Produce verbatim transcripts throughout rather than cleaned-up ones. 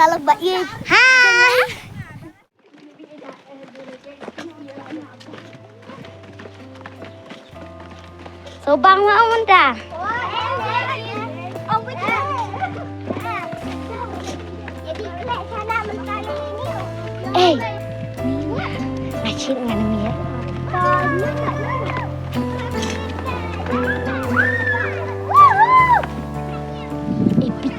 Hi. So bang ma mynta. Ei, Mila, nga shit ngan miet. Ei, pi-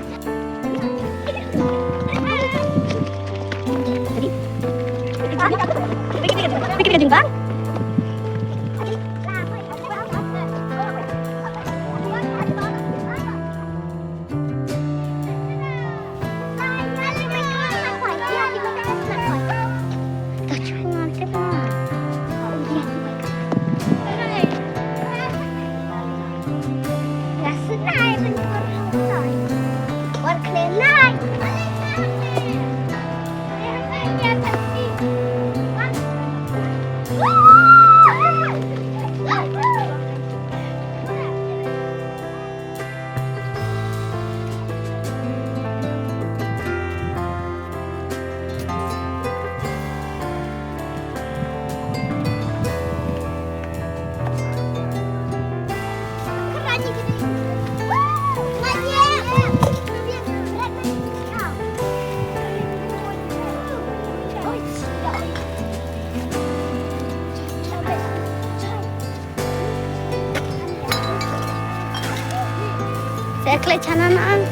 Sa klei chana na ang.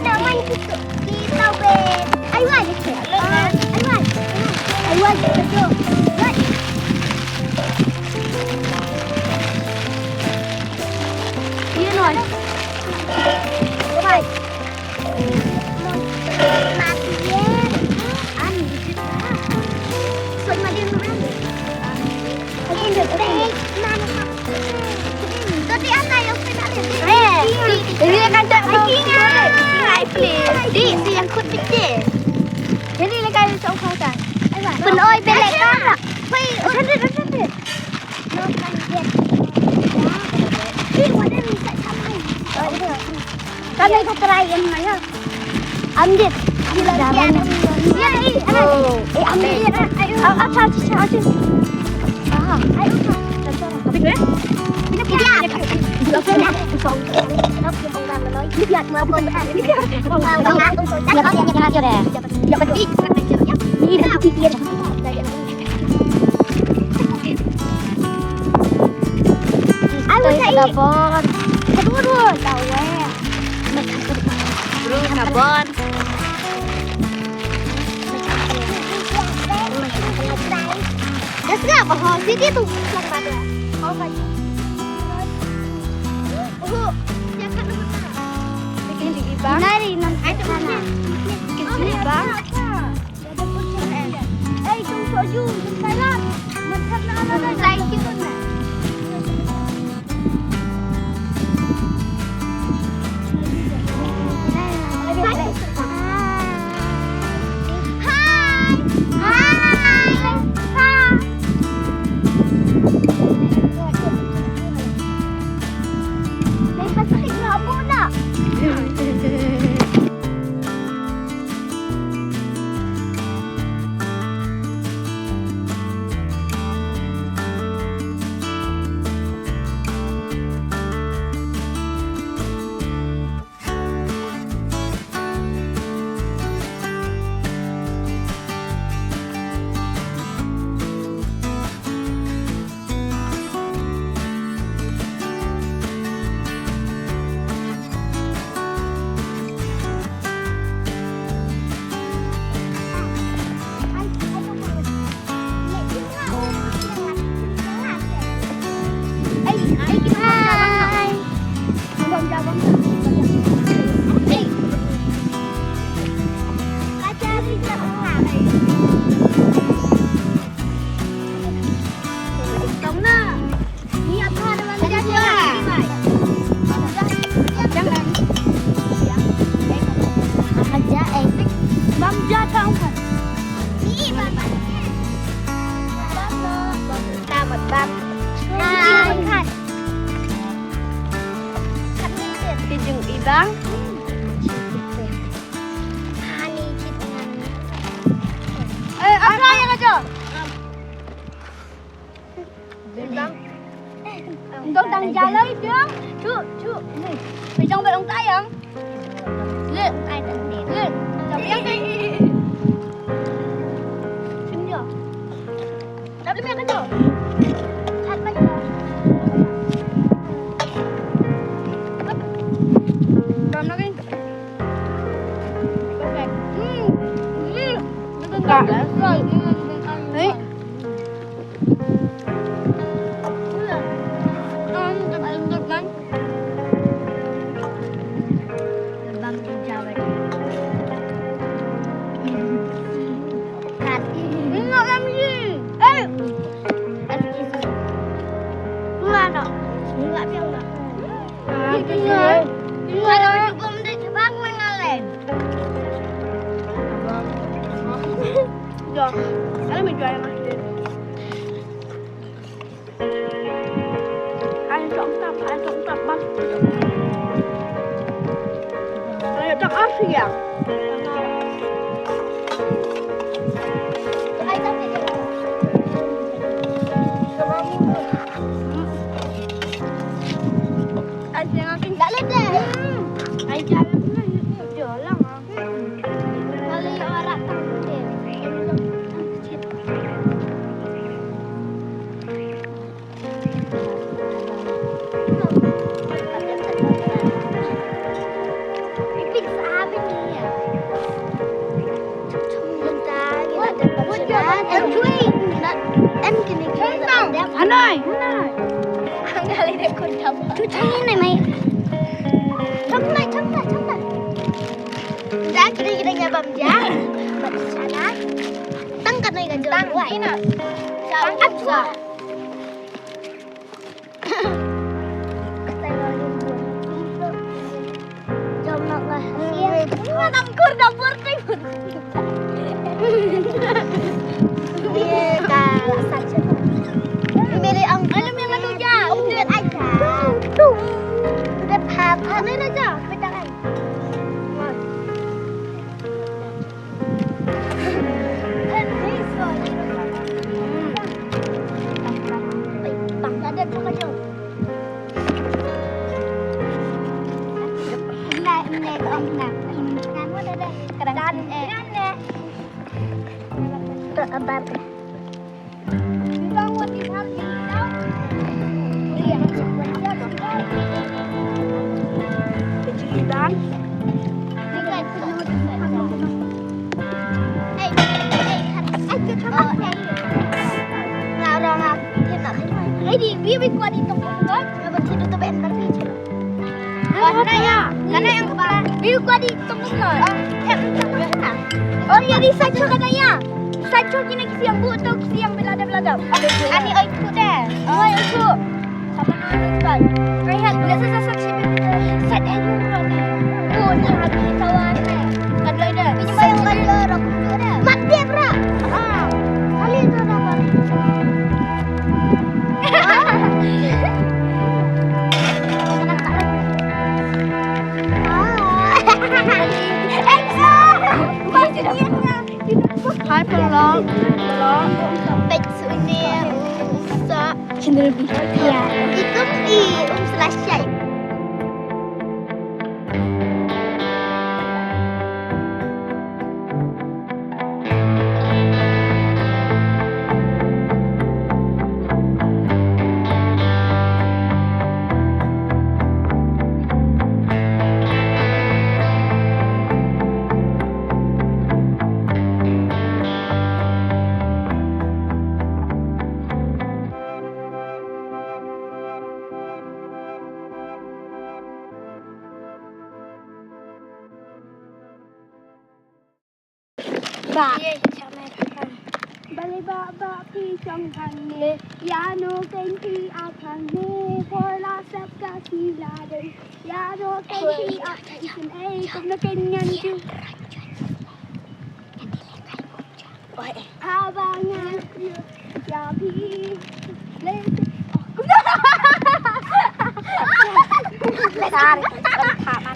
Ai wai. Ai wai. Ai wai. Ai wai. Pynoi belek ka. Hei, oh, Kami ka try em na ya. Am dit. Ya, eh, eh, am dit. Ayo. Ayo, ayo, ayo. Aha. Ayo. Apa tu, eh? Ini dia. Ini dia. Ini dia. Ai, wei ka bor. Bro, ka bor. Dah sngap ba ho, sini tu. Oh, baik. Oh, ya kan nama. Ini di Iba. Nari nang. Ai, tu sana. Ini di Iba. Bang. Hani chit ngan. Eh, apa yang aja? Bang. Untuk tang jalan dia. Chu, chu. Pejang belong tayang. Lit. Ai, tak lit. Lit. Tapi yang kayak sini dia. Tapi yang kacau. Hat lagi. Bang lagi. Perfect. Hmm. Hmm. Betul tak? Betul. Hmm. Eh. Ai, trộm cắp, ai, trộm cắp bắt. Ai, trộm cắp siang. Ai, siang aku tak lihat deh. Ai, jalan lah, jalan. Kalau orang tak deh. Hanai, hanai. Cuci ni, mai. Chop, chop, chop, chop. Dah, kita, kita nyabam dia. Mat sana. Tang kan ni kan jauh. Tang, ina. Tang, tang. Hei, di, bi, bi, kuat di tong tong. Nga berhenti tutup band tapi. Oh, sana ya. Sana yang kepala. Bi, kuat di tong tong. Oh, ya, di Sancho kata ya. Sancho kina kisi yang bu tu, kisi yang belada-belada. Ani oi ku deh. Oi ku. Sama nonton kan. Rehat, biasa sasak sih. Set aja. Oh, ni habis kawan. Kan lo dah. Ini bayang kan lo rok. Mati bro. Ah. Kali itu dah. Hai, pelok. Pelok. Page sini, um, sa-, channel B. Ya. Itu di, um, selesai. Ba. Balei ba ba phi shong hangne? Ïano kein phi ap hangne? Por la sap ka si la dei. Ïano kein phi ap hangne? Ei, kumno kein ngan ju. Haba nga ïa phi. Le. Kumno?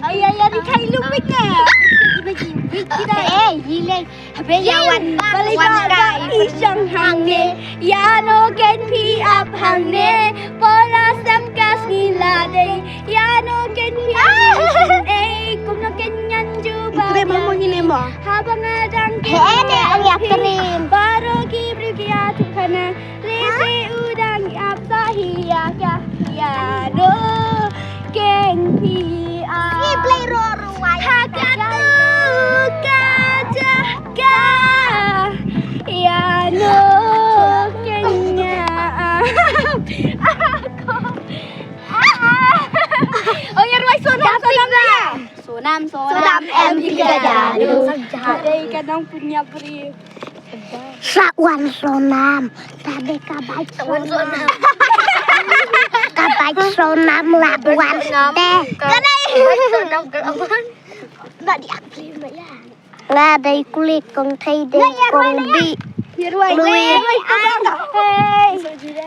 Ai, ai, ai, di kai lu bik ne. Bik kita. Eh, gile. Habe ya wan, wan kai. Isang hangne. Ya no ken pi ap hangne. Pora sam kas ni la de. Ya no ken pi ap. Eh, kum no ken nyan ju ba. Ikre mo mo ngine mo. Habang adang ken. He, ne, ang ya krim. Baro ki bri ki atu kana. Lisi udang ap sahi ya kya ya no ken pi a. Ni play ro ro wai. Hakatu ka ja ka ya no ken nya. Oh ya, ruai sonam, sonam ya. Sonam, sonam, em pi ka ja. Dei ka nong punya pri. Sa wan sonam, tabe ka bai sonam. Ka bai sonam la wan te. Ka dei. Ka dei. Ba di akli ma ya. La dei kulik kong thei dei kong bi. Lui. Hey.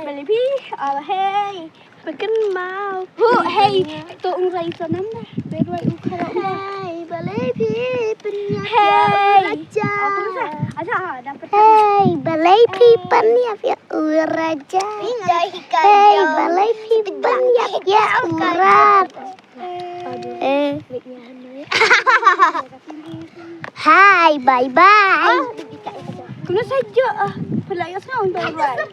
Beli pi, ala hey. Makan mau. Hu, hey, to ung rai sonam da. Berwai u kharok da. Hey, balei phi pynïap ya u raja. Hey, balei phi pynïap ya u raja. Hey, balei phi pynïap ya u raja. Eh. Hai, bye bye. Kena saja ah. Pelayas na untuk orang.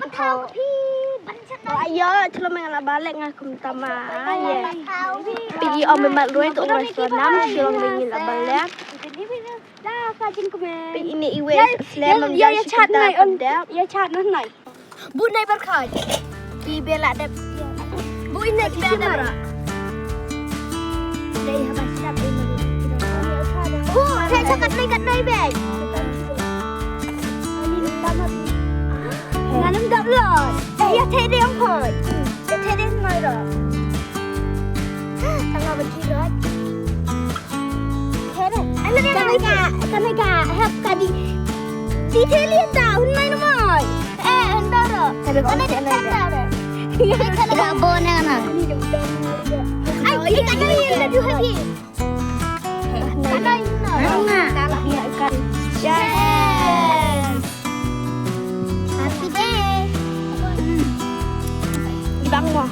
Ayo, celom yang la balik ngah kum tama. Ayo. Pigi om memang ruai tu orang sonam, celom yang la balik. Dah, kajin kumen. Pigi ini iwe, ya, selem ya, ya, ya, chat nai on. Ya, chat nai. Bu nai berkhaj. Ki bela dep. Bu ini ki bela dep. Dei haba sidap dei mari. Bu, saya cakap nai kat nai beg. Nganam dap lot. Ya tede yang khoj. Ya tede nai ro. Tanga bagi ro. Kan ka, kan ka, hap ka di. Di theli ta, hun mai no mai. Eh, hunda ro. Kan ka, kan ka. Ka bo na na. Ai, ai, kan ka, kan ka. Kan ka. Yes. Happy day. Bang mo.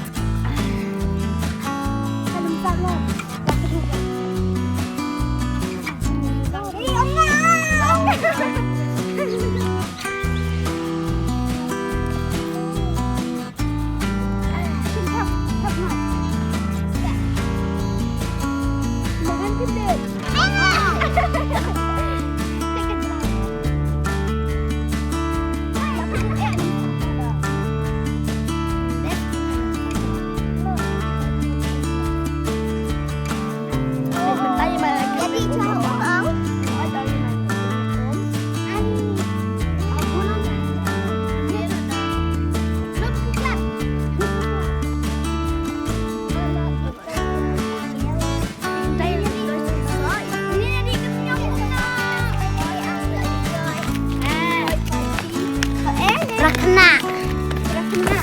Rakna. Rakna.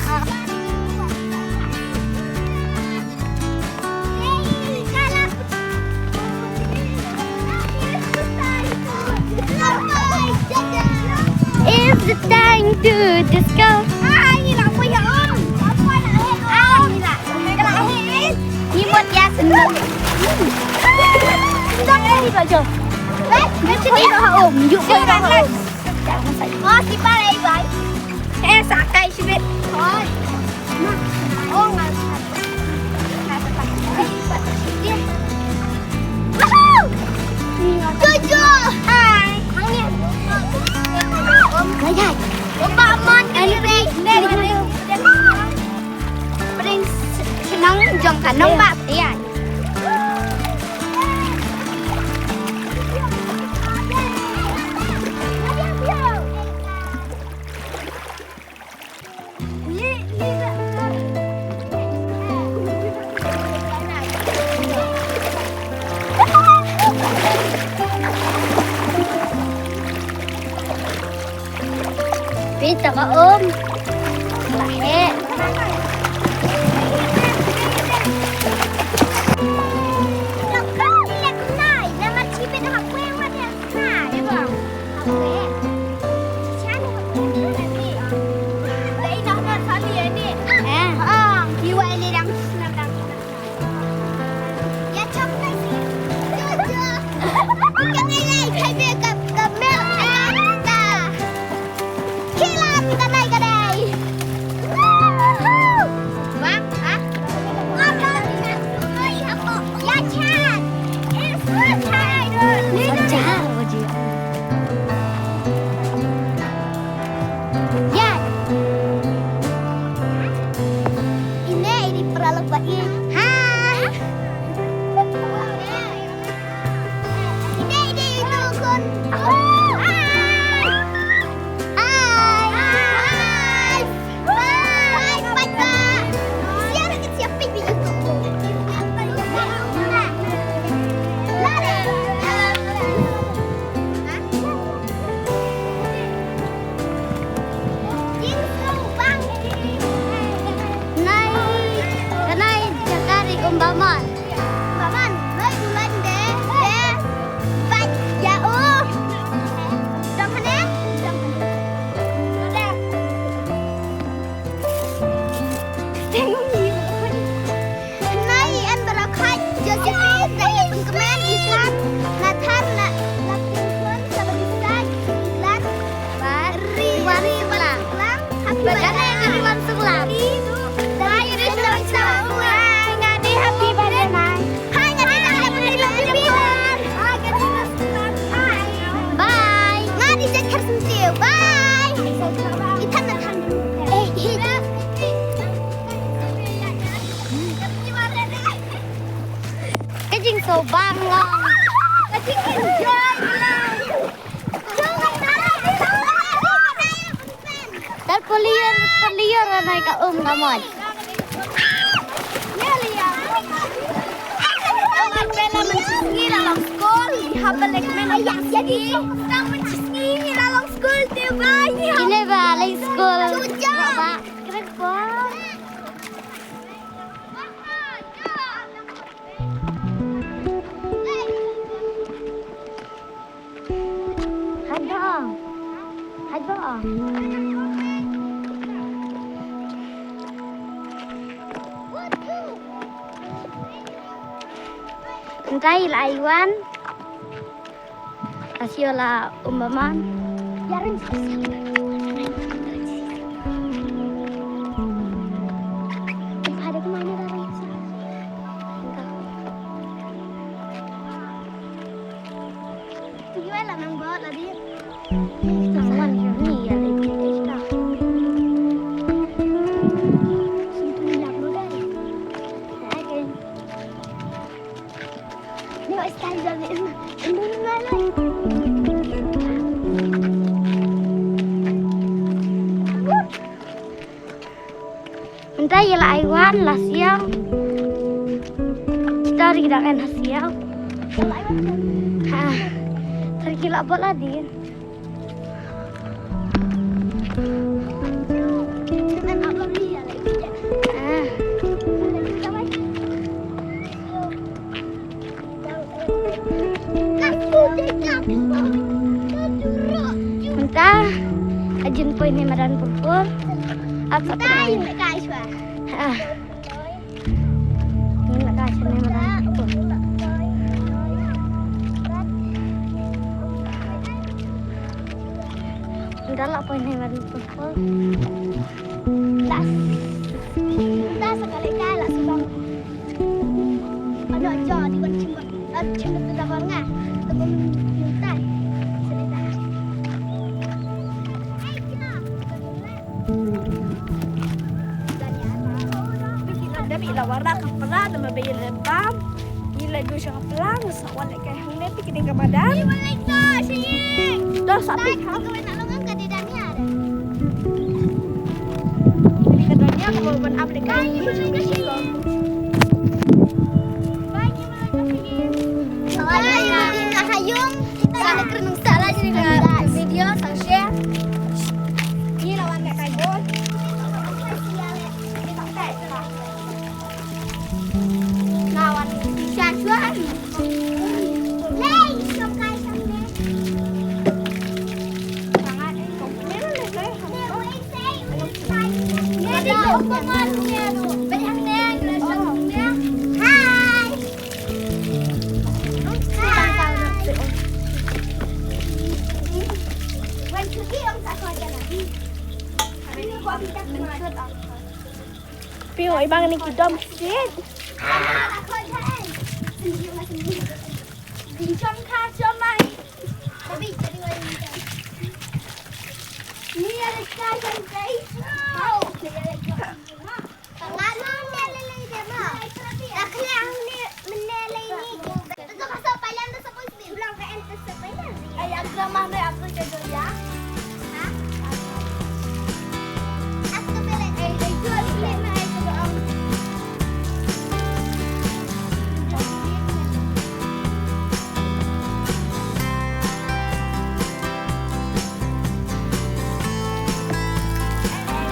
It's the time to disco. Ni mot ya sendu. Dah ni baca. Baca ni. Oh, si Palai bai. Eh, sakai sibit. Oi. Oh, ngal. Woohoo! Tujuh. Hai. Hai, hai. Om. Hai, hai. Om Pak Mon, ini, ini, ini. Paling senang jong ka nong Pak Tian. Pita ka um. Lahek. Hynrei yn baroh khat Josephine da ïa pynkmen ïa Nathan na na pynkhun sa ba dei sa ïa ki lad ba ri wan suklang. Happy birthday. Ba ka ri wan suklang. Hai, ri wan suklang. Hai, nga dei happy birthday. Hai, nga dei happy birthday. Bye. Nga dei Jack Carson Teo. Bye. Ithan Nathan. Eh, eh. Ka jingsngewbang lang. Ka jingenjoy lang. Tar peliur, peliur anai ka um ka mon. Kine ba leit skul. Ba, ba, krek ba. Haba. Haba. Ntai la aiwan. Asio la umbaman. Mynta ïa la aiwan la siaw. Kita ri dang en ha siaw. Ha. Tar ki la bot la dien. Mynta ka jingpoi ne madan purpur. Ata mynta ïa kai shwa. Ah. Ni la ka shane madan purpur. Mynta la poi ne madan purpur. Das. Das ka le kai la subang. Ano jo di wan chimba. Ar chimba tu da wan nga. Tu bum yutai. Sini da. Dami la wara ka pla da ma be le bam. Ni la du sha ka pla sa wan le kai hangne pi kiding ka madan. Ni wan le ta shi. Da sa pi ha. Ka wan na long ka di dania. Ni ka dania ko ban ap le kai. Ni wan le ta shi. Bye ni wan le ta shi. Bye ni ka hayung. Sa na kren sa la jini ka video sa share. Ni la wan ka kai bol. Hi. Pio ibang ni kidom sit.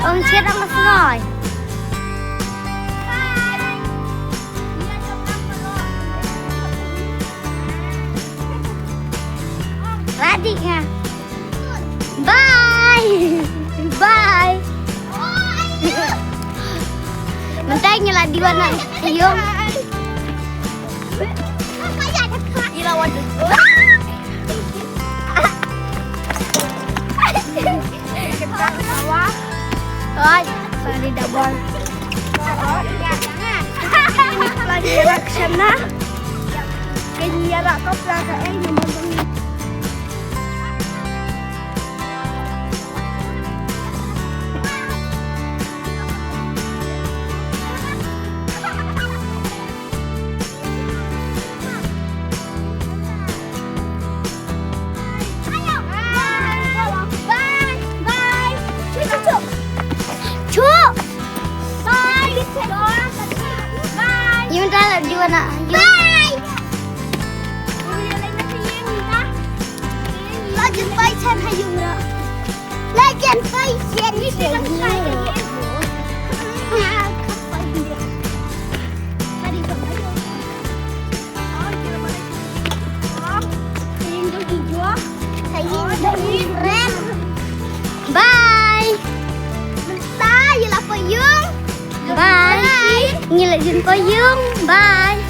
Ong chiat ong sngai. Ready nga. Bye. Bye. Wan na yung. Ila wan. Oi, sorry, double. Ini pelagi rakshana. Kenya rakop lah, eh, nomor. Yung dala di wana. Bye. Lagi pai chan ha yung ra. Lagi pai chan. Bye. Bye. Ngi la jin pa yung. Bye.